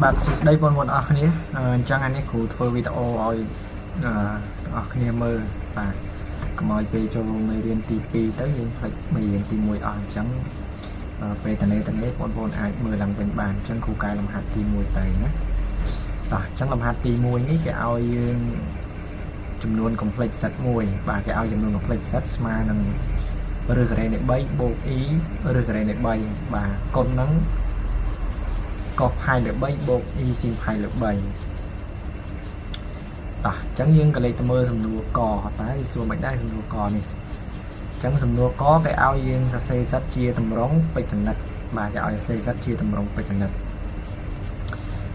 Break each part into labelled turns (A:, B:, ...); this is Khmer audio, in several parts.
A: បាទសួស្តីបងប្អូនអរគ្នាអញ្ចឹងអានេះគ្រូធ្វើវីដេអូឲ្យទាំងអស់គ្នាមើលបាទកុំឲ្យពេលចូលមេរៀនទី2ទៅយើងភ្លេចមេរៀនទី1អស់អញ្ចឹងពេលតនេតនេបងប្អូនអាចមើលឡើងវិញបានអញ្ចឹងគ្រូកែលំហាត់ទី1ទៅណាតោះអញ្ចឹងលំហាត់ទី1នេះគេឲ្យយើងចំនួន complex z មួយបាទគេឲ្យចំនួន complex z ស្មើនឹងឫសការ៉េនៃ3បូក e ឫសការ៉េនៃ3បាទគុណនឹង កុសផាយលើ3បូក e ស៊ីនផាយលើ3តោះអញ្ចឹងយើងក៏លេខទៅមើលសំណួរកតើវាសួរមិនដែរសំណួរកនេះអញ្ចឹងសំណួរកគេឲ្យយើងសរសេរសិតជាតម្រងពេជ្រណិតបាទគេឲ្យសរសេរសិតជាតម្រងពេជ្រណិត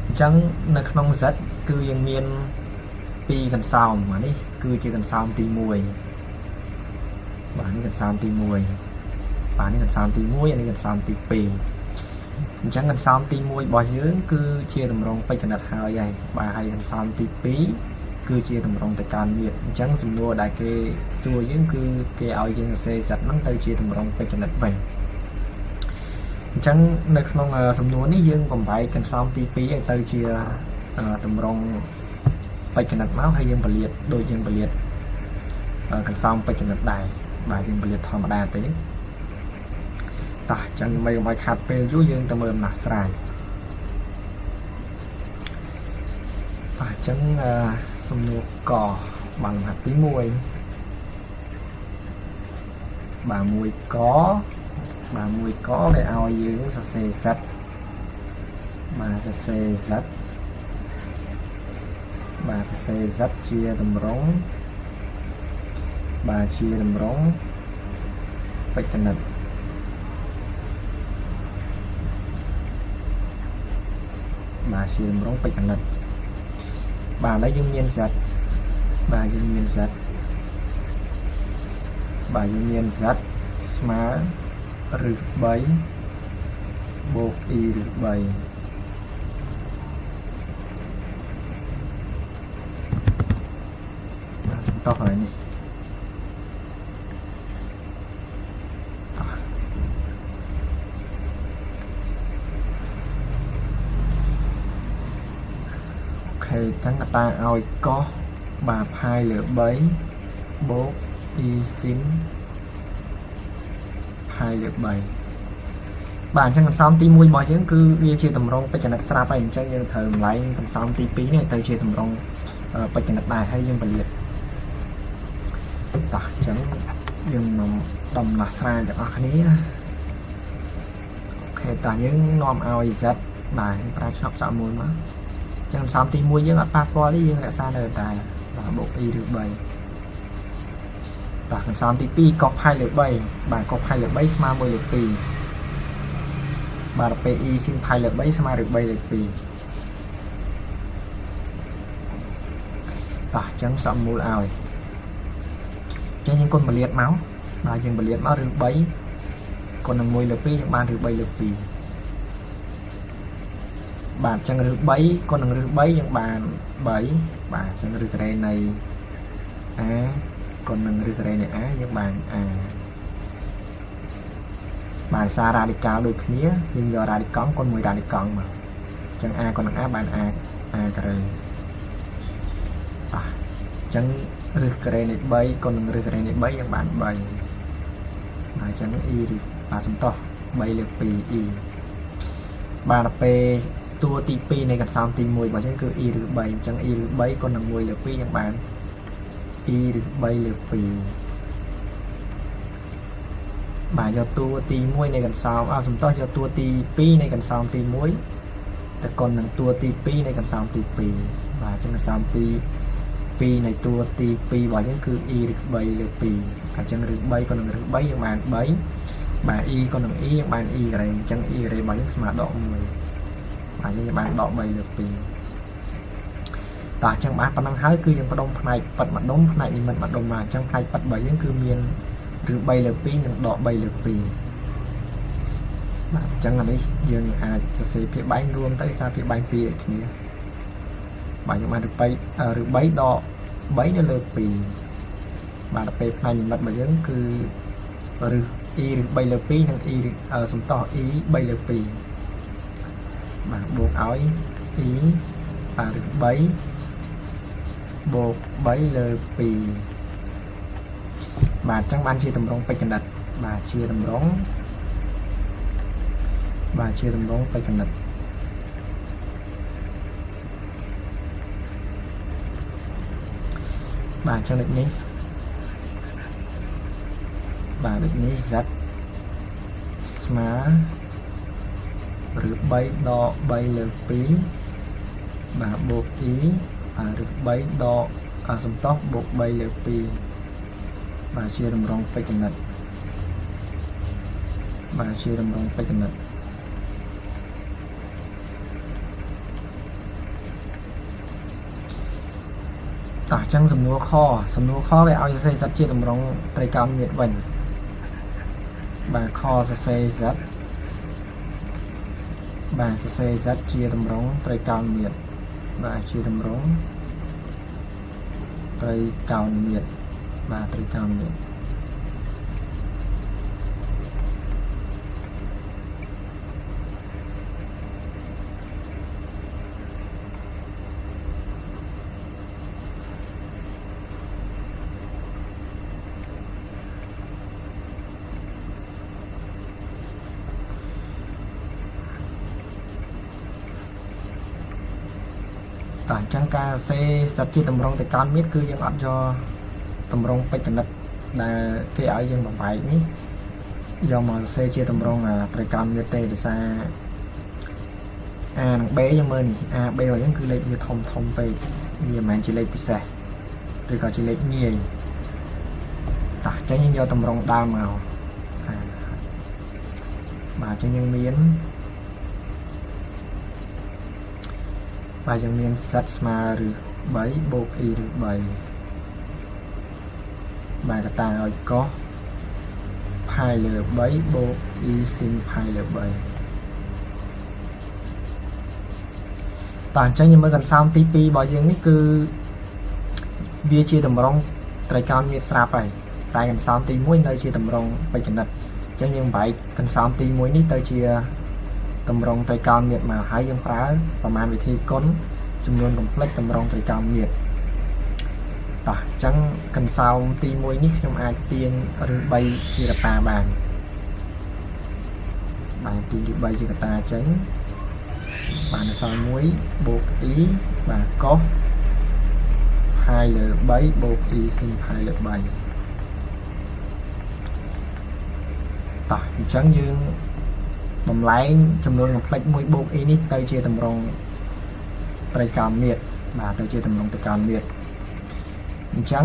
A: អញ្ចឹងនៅក្នុង z គឺយើងមាន2កន្សោមអានេះគឺជាកន្សោមទី1បាទនេះកន្សោមទី1បាទនេះកន្សោមទី1អានេះកន្សោមទី2អញ្ចឹងកន្សោមទី1របស់យើងគឺជាតម្រងពេជ្រណិតហើយហើយបាទហើយកន្សោមទី2គឺជាតម្រងតកានមៀតអញ្ចឹងសំណួរដែលគេសួរយើងគឺគេឲ្យយើងសរសេរសិតហ្នឹងទៅជាតម្រងពេជ្រណិតវិញអញ្ចឹងនៅក្នុងសំណួរនេះយើងបំបែកកន្សោមទី2ឲ្យទៅជាតម្រងពេជ្រណិតមកហើយយើងពលាតដូចយើងពលាតកន្សោមពេជ្រណិតដែរបាទយើងពលាតធម្មតាទេតោះចឹងដើម្បីកុំឲ្យខាត់ពេលយូរយើងទៅមើលដំណោះស្រាយតោះចឹងសំណួរកបានលំហាត់ទី1បាទ1កបាទ1កគេឲ្យយើងសរសេរ z បាទសរសេរ z បាទសរសេរ z ជាតម្រងបាទជាតម្រងពេជ្រណិតបាទជាតម្រងពេជ្រណិតបាទឥឡូវយើងមាន z បាទយើងមាន z បាទយើងមាន z ស្មើឬ3បូក e ឬ3បាទសំតោះកន្លែងនេះអូខេតាំងកតាឲ្យកោះបាទផាយលើ3បូក e ស៊ីនផាយលើ3បាទអញ្ចឹងកន្សោមទី1របស់យើងគឺវាជាតម្រងពេជ្រណិតស្រាប់ហើយអញ្ចឹងយើងត្រូវម្លែងកន្សោមទី2នេះទៅជាតម្រងពេជ្រណិតដែរហើយយើងពលាតតោះអញ្ចឹងយើងមកដំណោះស្រាយទាំងអស់គ្នាអូខេតោះយើងនាំឲ្យ z បាទប្រើឆ្នប់សាក់មួយមកអញ្ចឹងកន្សោមទី1យើងអត់ប៉ះពាល់ទេយើងរក្សានៅតែបាទបូក e ឬ3បាទកន្សោមទី2កុសផាយលើ3បាទកុសផាយលើ3ស្មើ1លើ2បាទដល់ពេល e ស៊ីនផាយលើ3ស្មើឬ3លើ2តោះអញ្ចឹងសំមូលឲ្យអញ្ចឹងយើងគុណពលាតមកបាទយើងពលាតមកឬ3គុណនឹង1លើ2យើងបានឬ3លើ2បាទអញ្ចឹងឬ3គុណនឹងឬ3យើងបាន3បាទអញ្ចឹងឬការ៉េនៃ a គុណនឹងឫសការ៉េនៃ a យើងបាន a បាទសាររ៉ាឌីកាល់ដូចគ្នាយើងយករ៉ាឌីកង់គុណមួយរ៉ាឌីកង់មកអញ្ចឹង a គុណនឹង a បាន a a ការ៉េតោះអញ្ចឹងឫសការ៉េនៃ3គុណនឹងឫសការ៉េនៃ3យើងបាន3បាទអញ្ចឹង e ឬបាទសំតោះ3លើ2 e បាទដល់ពេលតួទី2នៃកន្សោមទី1របស់យើងគឺ e ឬ3អញ្ចឹង e ឬ3គុណនឹង1លើ2យើងបាន e ឬ3លើ2បាទយកតួទី1នៃកន្សោមអសំទោសយកតួទី2នៃកន្សោមទី1ទៅគុណនឹងតួទី2នៃកន្សោមទី2បាទអញ្ចឹងកន្សោមទី2នៃតួទី2របស់យើងគឺ e ឬ3លើ2អញ្ចឹងឬ3គុណនឹងឬ3យើងបាន3បាទ e គុណនឹង e យើងបាន e ការ៉េអញ្ចឹង e ការ៉េរបស់យើងស្មើដក1បាទយើងបានដក3លើ2តោះអញ្ចឹងបានប៉ុណ្ណឹងហើយគឺយើងបដុំផ្នែកប៉ិតម្ដុំផ្នែកនិមិត្តម្ដុំមកអញ្ចឹងផ្នែកប៉ិតរបស់យើងគឺមានឬ3លើ2និងដក3លើ2បាទអញ្ចឹងអានេះយើងអាចសរសេរភាគបែងរួមទៅសារភាគបែង2ដូចគ្នាបាទយើងបានឬ3ឬ3ដក3នៅលើ2បាទដល់ពេលផ្នែកនិមិត្តរបស់យើងគឺឬ e ឬ3លើ2និង e សំតោះ e 3លើ2បាទបូកឲ្យ e បាទឬ3បូក3លើ2បាទអញ្ចឹងបានជាតម្រងបេក្ខនិតបាទជាតម្រងបាទជាតម្រងបេក្ខនិតបាទអញ្ចឹងដូចនេះបាទដូចនេះ z ស្មើឬ3ដក3លើ2បាទបូក e បាទឬ3ដកសំតោះបូក3លើ2បាទជាតម្រងបេក្ខនិតបាទជាតម្រងបេក្ខនិតតោះអញ្ចឹងសំណួរខសំណួរខគេឲ្យសរសេរ z ជាតម្រងត្រីកោណមាត្រវិញបាទខសរសេរ z បាទសរសេរ z ជាតម្រងត្រីកោណមាត្របាទជាតម្រងត្រីកោណមាត្របាទត្រីកោណមាត្រតោះអញ្ចឹងការសេសិតជាតម្រងត្រីកោណមាត្រគឺយើងអត់យកតម្រងបេក្ខនិតដែលគេឲ្យយើងបំបែកនេះយកមកសេជាតម្រងត្រីកោណមាត្រទេដោយសារ A និង B យើងមើលនេះ A B របស់យើងគឺលេខវាធំធំពេកវាមិនមែនជាលេខពិសេសឬក៏ជាលេខងាយតោះអញ្ចឹងយើងយកតម្រងដើមមកបាទអញ្ចឹងយើងមានបាទយើងមាន z ស្មើឬ3បូក e ឬ3បាទកតាឲ្យកុសផាយលើ3បូក e ស៊ីនផាយលើ3តោះអញ្ចឹងយើងមើលកន្សោមទី2របស់យើងនេះគឺវាជាតម្រងត្រីកោណមាត្រស្រាប់ហើយតែកន្សោមទី1នៅជាតម្រងបេក្ខនិតអញ្ចឹងយើងបែកកន្សោមទី1នេះទៅជាតម្រងត្រីកោណមាត្រមកហើយយើងប្រើប្រមាណវិធីគុណចំនួនកំភ្លេចតម្រងត្រីកោណមាត្រតោះអញ្ចឹងកន្សោមទី1នេះខ្ញុំអាចទាញឬ3ជាកតាបានបាទទាញឬ3ជាកតាចេញបាទអសល់1បូក e បាទកុសផាយលើ3បូក e ស៊ីនផាយលើ3តោះអញ្ចឹងយើងបំលែងចំនួនកំភ្លេច1បូក e នេះទៅជាតម្រងត្រីកោណមាត្របាទទៅជាតម្រងត្រីកោណមាត្រអញ្ចឹង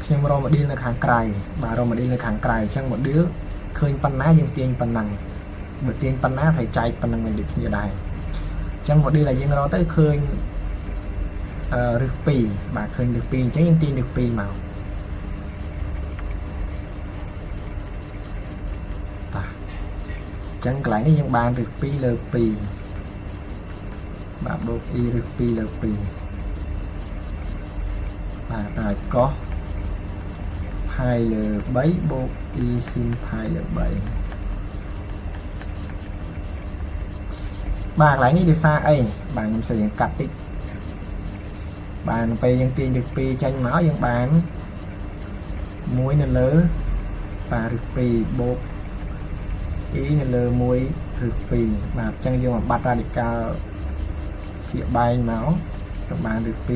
A: ខ្ញុំរកម៉ូឌីលនៅខាងក្រៅបាទរកម៉ូឌីលនៅខាងក្រៅអញ្ចឹងម៉ូឌីលឃើញប៉ុណ្ណាយើងទាញប៉ុណ្ណឹងបើទាញប៉ុណ្ណាត្រូវចែកប៉ុណ្ណឹងវិញដូចគ្នាដែរអញ្ចឹងម៉ូឌីលដែលយើងរកទៅឃើញអឺរឹស2បាទឃើញរឹស2អញ្ចឹងយើងទាញរឹស2មកបាទអញ្ចឹងកន្លែងនេះយើងបានរឹស2លើ2បាទបូក e រឹស2លើ2បាទតើកុសផាយលើ3បូក e ស៊ីនផាយលើ3បាទកន្លែងនេះដោយសារអីបាទខ្ញុំសេកាត់តិចបាទពេលយើងទាញរឹស2ចេញមកយើងបាន1នៅលើបាទរឹស2បូក e នៅលើ1ឬ2បាទអញ្ចឹងយើងបំបត្តិរ៉ាឌីកាល់ភាគបែងមកទៅបានរឹស2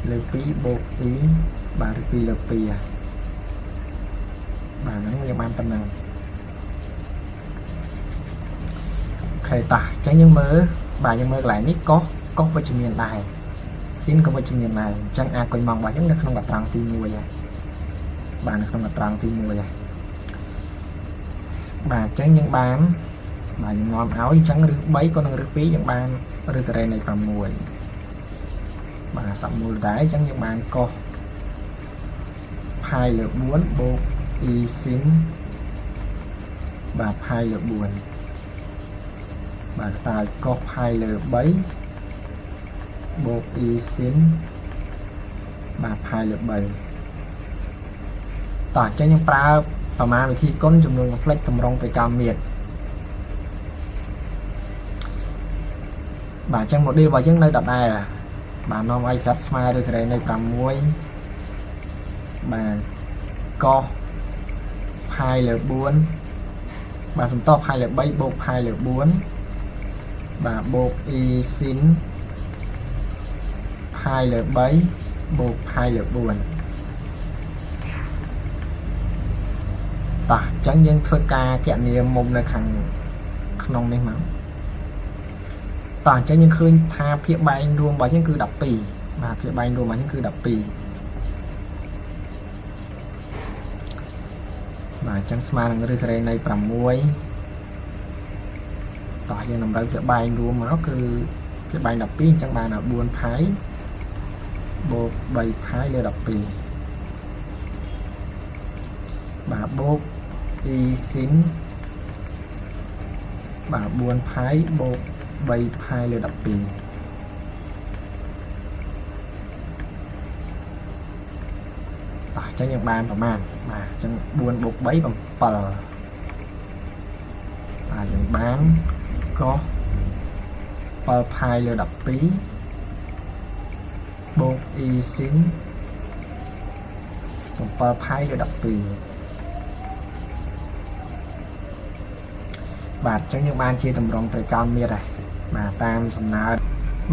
A: លើ2បូក e បាទរឹស2លើ2បាទហ្នឹងយើងបានប៉ុណ្ណឹង OK តោះអញ្ចឹងយើងមើលបាទយើងមើលកន្លែងនេះកុសកុសវិជ្ជមានដែរស៊ីនក៏វិជ្ជមានដែរអញ្ចឹងអាគុញម៉ងរបស់យើងនៅក្នុងកត្រង់ទី1ហើយបាទនៅក្នុងកត្រង់ទី1ហើយបាទអញ្ចឹងយើងបានបាទយើងនាំឲ្យអញ្ចឹងរឹស3ក៏នឹងរឹស2យើងបានរឹសការ៉េនៃ6បាទសមូលដែរអញ្ចឹងយើងបានកុសផាយលើ4បូក e ស៊ីនបាទផាយលើ4បាទតាយកុសផាយលើ3បូក e ស៊ីនបាទផាយលើ3តោះអញ្ចឹងយើងប្រើប្រមាណវិធីគុណចំនួនកំភ្លេចតម្រងត្រីកោណមាត្រ បាទអញ្ចឹង model របស់យើងនៅដដែលបាទនាំឲ្យ z ស្មើឬការ៉េនៃ6បាទ cos ផាយលើ4បាទសំតោផាយលើ3បូកផាយលើ4បាទបូក e sin ផាយលើ3បូកផាយលើ4តោះអញ្ចឹងយើងធ្វើការគណនាមុំនៅខាងក្នុងនេះមកតោះអញ្ចឹងយើងឃើញថាភាគបែងរួមរបស់យើងគឺ12បាទភាគបែងរួមរបស់យើងគឺ12បាទអញ្ចឹងស្មើនឹងឫសការ៉េនៃ6តោះយើងតម្រូវភាគបែងរួមមកគឺភាគបែង12អញ្ចឹងបាន4ផាយបូក3ផាយលើ12បាទបូក e sin បាទ4ផាយបូក3ផាយលើ12តោះអញ្ចឹងយើងបានប្រមាណបាទអញ្ចឹង4បូក3 7បាទយើងបាន cos 7ផាយលើ12បូក e sin 7ផាយលើ12បាទអញ្ចឹងយើងបានជាតម្រងត្រីកោណមាត្រហើយបាទតាមសំណើ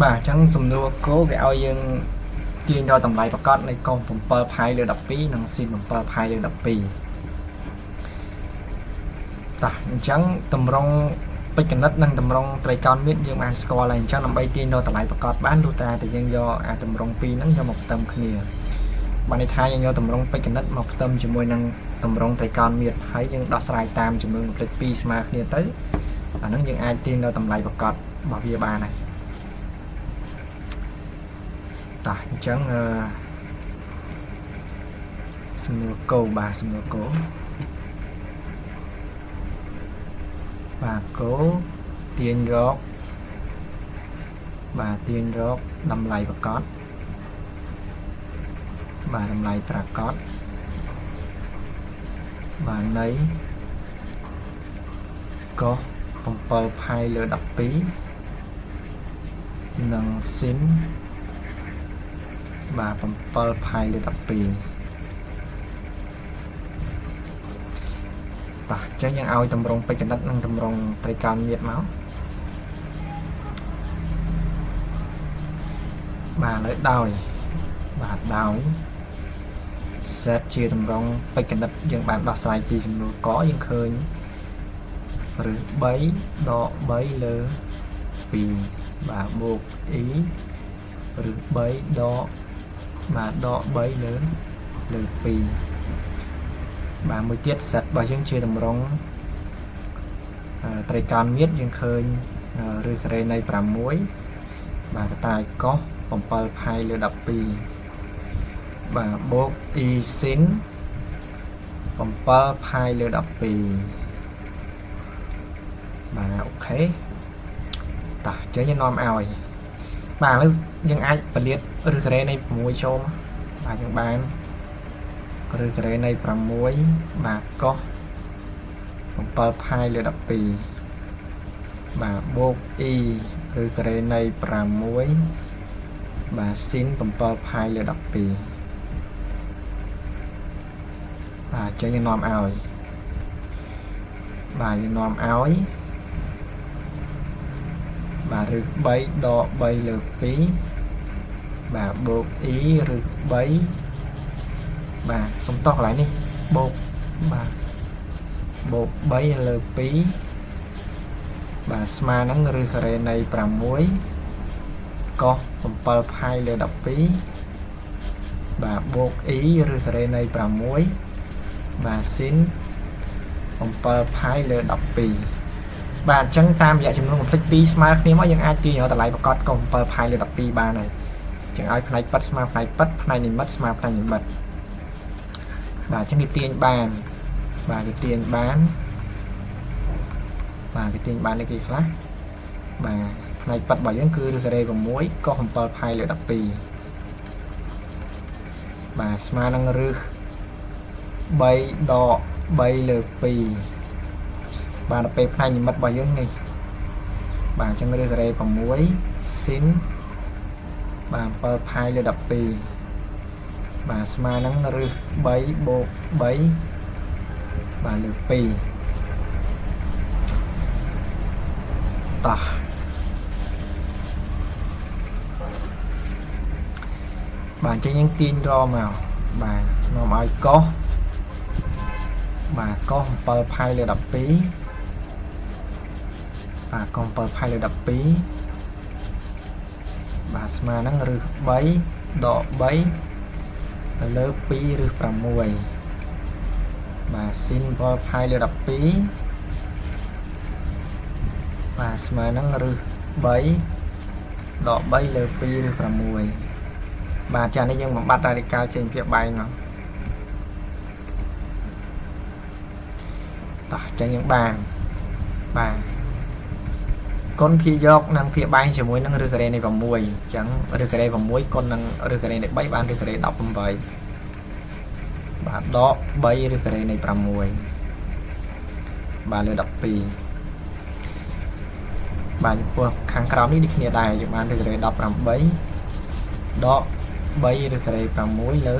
A: បាទអញ្ចឹងសំណួរគោគេឲ្យយើងទាញរកតម្លៃប្រកបនៃ cos 7ផាយលើ12និង sin 7ផាយលើ12តោះអញ្ចឹងតម្រងពេជ្រកណិតនិងតម្រងត្រីកោណមាត្រយើងបានស្គាល់ហើយអញ្ចឹងដើម្បីទាញរកតម្លៃប្រកបបានលុះត្រាតែយើងយកអាតម្រងពីរហ្នឹងយកមកផ្ទឹមគ្នាបានន័យថាយើងយកតម្រងពេជ្រកណិតមកផ្ទឹមជាមួយនឹងតម្រងត្រីកោណមាត្រហើយយើងដោះស្រាយតាមចំនួនផ្លេច2ស្មើគ្នាទៅអាហ្នឹងយើងអាចទាញរកតម្លៃប្រកបរបស់វាបានហើយតោះអញ្ចឹងអឺសំណួរគោបាទសំណួរគោបាទគោទាញរកបាទទាញរកតម្លៃប្រកបបាទតម្លៃប្រកបបាទនៃ cos 7ផាយលើ12និង sin បាទ7ផាយលើ12តោះអញ្ចឹងយើងឲ្យតម្រងពេជ្រកណិតនិងតម្រងត្រីកោណមាត្រមកបាទឥឡូវដោយបាទដោយ z ជាតម្រងពេជ្រកណិតយើងបានដោះស្រាយពីសំណួរកយើងឃើញឬ3ដក3លើ2បាទបូក e ឬ3ដកបាទដក3លើលើ2បាទមួយទៀត z របស់យើងជាតម្រងត្រីកោណមាត្រយើងឃើញឬការ៉េនៃ6បាទកតាយកុស7ផាយលើ12បាទបូក e sin 7ផាយលើ12បាទអូខេតោះអញ្ចឹងយើងនាំឲ្យបាទឥឡូវយើងអាចពលាតឬការ៉េនៃ6ចូលបាទយើងបានឬការ៉េនៃ6បាទកុស7ផាយលើ12បាទបូក e ឬការ៉េនៃ6បាទ sin 7ផាយលើ12បាទអញ្ចឹងយើងនាំឲ្យបាទយើងនាំឲ្យបាទឬ3ដក3លើ2បាទបូក e ឬ3បាទសំតោះកន្លែងនេះបូកបាទបូក3លើ2បាទស្មើនឹងឬការ៉េនៃ6កុស7ផាយលើ12បាទបូក e ឬការ៉េនៃ6បាទ sin 7ផាយលើ12បាទអញ្ចឹងតាមរយៈចំនួនកំភ្លេច2ស្មើគ្នាមកយើងអាចទាញរកតម្លៃប្រកបកុស7ផាយលើ12បានហើយចឹងឲ្យផ្នែកប៉ិតស្មើផ្នែកប៉ិតផ្នែកនិមិត្តស្មើផ្នែកនិមិត្តបាទអញ្ចឹងគេទាញបានបាទគេទាញបានបាទគេទាញបាននេះគេខ្លះបាទផ្នែកប៉ិតរបស់យើងគឺឫសការ៉េ6កុស7ផាយលើ12បាទស្មើនឹងឫស3ដក3លើ2បាទដល់ពេលផ្នែកនិមិត្តរបស់យើងនេះបាទអញ្ចឹងឫសការ៉េ6 ស៊ីនបាទ7ផាយលើ12បាទស្មើនឹងរឹស3បូក3បាទលើ2តោះបាទអញ្ចឹងយើងទាញរមកបាទនាំឲ្យកុសបាទកុស7ផាយលើ12បាទកុស7ផាយលើ12បាទស្មើនឹងរឹស3ដក3ទៅលើ2ឬ6បាទស៊ីន7ផាយលើ12បាទស្មើនឹងរឹស3ដក3លើ2ឬ6បាទចានេះយើងបំបត្តិរ៉ាឌីកាល់ចេញភាគបែងមកតោះចឹងយើងបានបាទគុណភាគយកនិងភាគបែងជាមួយនឹងឫសការ៉េនៃ6អញ្ចឹងឫសការ៉េ6គុណនឹងឫសការ៉េនៃ3បានឫសការ៉េ18បាទដក3ឫសការ៉េនៃ6បាទលើ12បាទចំពោះខាងក្រោមនេះដូចគ្នាដែរយើងបានឫសការ៉េ18ដក3ឫសការ៉េ6លើ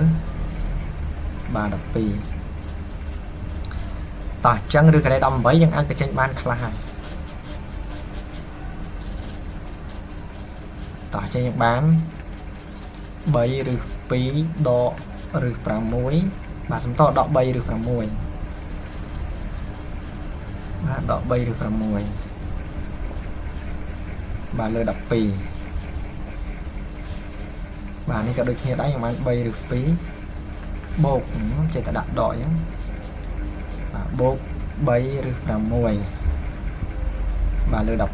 A: បាទ12តោះអញ្ចឹងឫសការ៉េ18យើងអាចបញ្ចេញបានខ្លះហើយតោះចេញយើងបាន3ឬ2ដកឬ6បាទសំតដក3ឬ6បាទដក3ឬ6បាទលើ12បាទនេះក៏ដូចគ្នាដែរយើងបាន3ឬ2បូកចេះតែដាក់ដកអញ្ចឹងបាទបូក3ឬ6បាទលើ12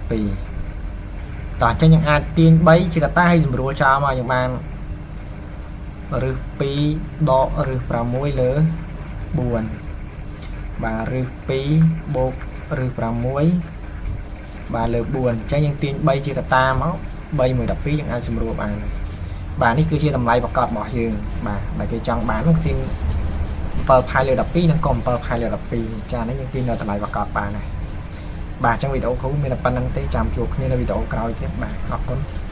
A: តោះអញ្ចឹងយើងអាចទាញ3ជាកតាឲ្យសម្រួលចោលមកយើងបានរឹស2ដករឹស6លើ4បាទរឹស2បូករឹស6បាទលើ4អញ្ចឹងយើងទាញ3ជាកតាមក3 1 12យើងអាចសម្រួលបានបាទនេះគឺជាតម្លៃប្រកបរបស់យើងបាទដែលគេចង់បាននោះស៊ីន7ផាយលើ12និងក៏7ផាយលើ12ចានេះយើងទាញនៅតម្លៃប្រកបបានហើយបាទអញ្ចឹងវីដេអូគ្រូមានតែប៉ុណ្្នឹងទេចាំជួបគ្នានៅវីដេអូក្រោយទៀតបាទអរគុណ។